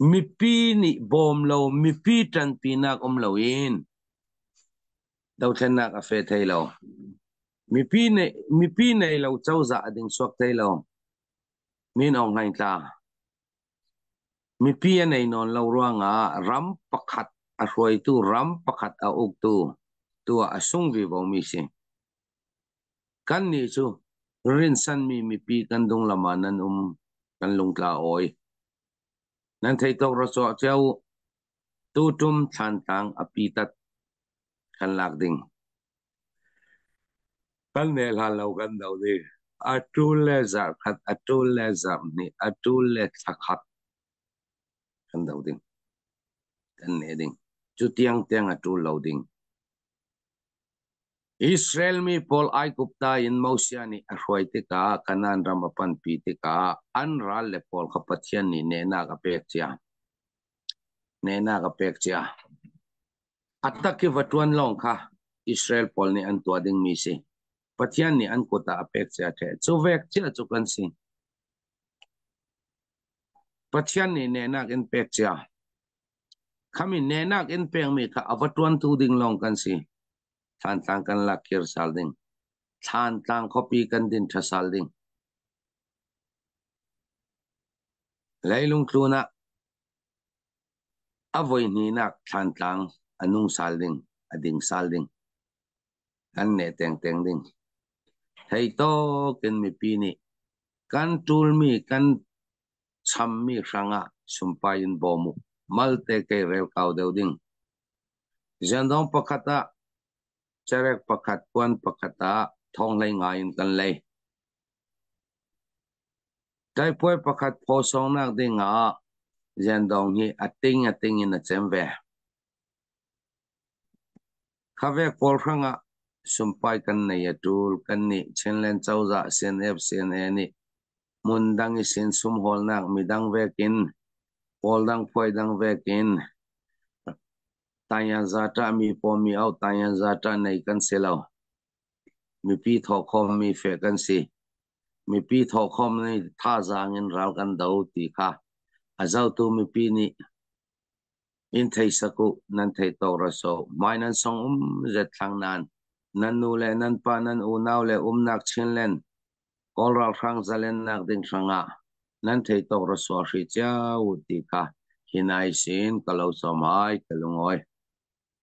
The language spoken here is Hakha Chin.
Mipi nih bawm lo, mipi ṭanpinak um loin dothlennak a fe thai lo. Mipi nei lo cozah a ding chuak thai lo. Min Aung Hlaing tla. Mipi a nei nawn lo ruangah ram pakhat a hruaitu, ram pakhat a uktu tuah a sung vivo mi si. Kannih cu rinsanmi mipi kan dung lam ah nan um, kan lungtla awi. Nan thei tuk ra cawh cio u. Tuṭum Thlantlang a pitat kan lak ding. Kan ne hlan lo kan do ding. A ṭul le zarh khat, a ṭul le zarh hnih, a ṭul le thla khat kan do ding. Kan ne ding. Cu tiangtiang a ṭul lo ding. Israel mi pawl Aigupta in Moses nih a hruai tikah Kanaan ram a panpi tikah an ral le pawl kha Pathian nih nehnak a pek cia. Nehnak a pek cia. A tak i va ṭuan lawng kha Israel pawl nih an tuah dingmi si. Pathian nih an kut ah a pek cia ṭheh. Cu vek cia cu kan si. Pathian nih nehnak in pek cia. Khami nehnak in pekmi kha a va ṭuantu ding lawng kan si. Thlantlang kan lak kir sal ding. Thlantlang khuapi kan din ṭha sal ding. Leilung tlun ah a voi hnihnak Thlantlang a nung sal ding, a ding sal ding. Kan neh tengteng ding. Thei tawk in mipi nih kan ṭulmi kan chammi hrangah sumpai in bawm u. Malte kei rel kau deuh ding. Ziandong pakhat ah cerek pakhat puan pakhat ah thong hlei ngai in kan lei. Taipuai pakhat phaw songnak ding ah Ziandong hi a ting a ting in a cem ve. Khavek pawl hrangah sumpai kan nei a ṭul. Kannih Chinland cozah CNF CNA nih hmun dang i sin sumhawlnak midang vekin pawl dang phuai dang vekin tayanza mi paw mi au tayanza nei kan si lo. Mipi thawhkhawm mi fe kan si. Mipi thawhkhawm nih thazaang in ral kan do ti kha a zotu mipi nih In thei sak u, nan thei tawk ra sawh. Hmai nan song um zet thlang nan. Nan nu le nan pa nan unau le umnak Chinland Kawl ralhrang zalennak ding hrangah nan thei tawk ra sawh hri cio u ti kha hi nai sin ka lo sawm ai ka lungawi.